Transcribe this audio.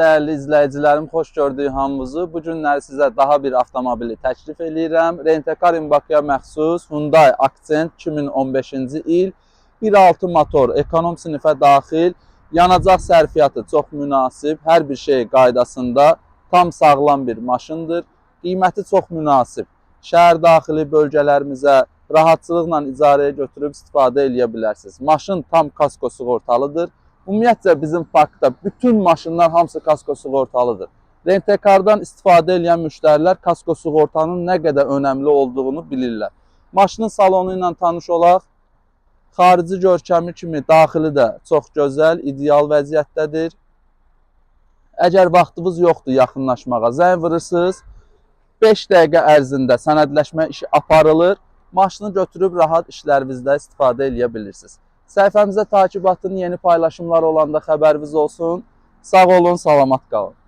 Dəyərli izləyicilərim, xoş gördük hamınızı. Bu günlər sizə daha bir avtomobili təklif eləyirəm. Rent-A-Car in Bakıya məxsus Hyundai Accent 2015-ci il 1.6 motor, ekonom sinifə daxil, yanacaq sərfiyyatı çox münasib, hər bir şey qaydasında, tam sağlam bir maşındır. Qiyməti çox münasib. Şəhər daxili bölgələrimizə rahatçılıqla icarəyə götürüb istifadə eləyə bilərsiniz. Maşın tam kasko sığortalıdır. Ümumiyyətcə bizim parkda bütün maşınlar hamısı kasko sığortalıdır. Rent-A-Car'dan istifadə edən müştərilər kasko sığortanın nə qədər önəmli olduğunu bilirlər. Maşının salonu ilə tanış olaq. Xarici görkəmi kimi daxili də çox gözəl, ideal vəziyyətdədir. Əgər vaxtınız yoxdur yaxınlaşmağa, zəng vurursunuz. 5 dəqiqə ərzində sənədləşmə işi aparılır. Maşını götürüb rahat işlərinizdə istifadə eləyə bilirsiniz. Səhifəmizə takip atın, yeni paylaşımlar olanda xəbəriniz olsun. Sağ olun, salamat qalın.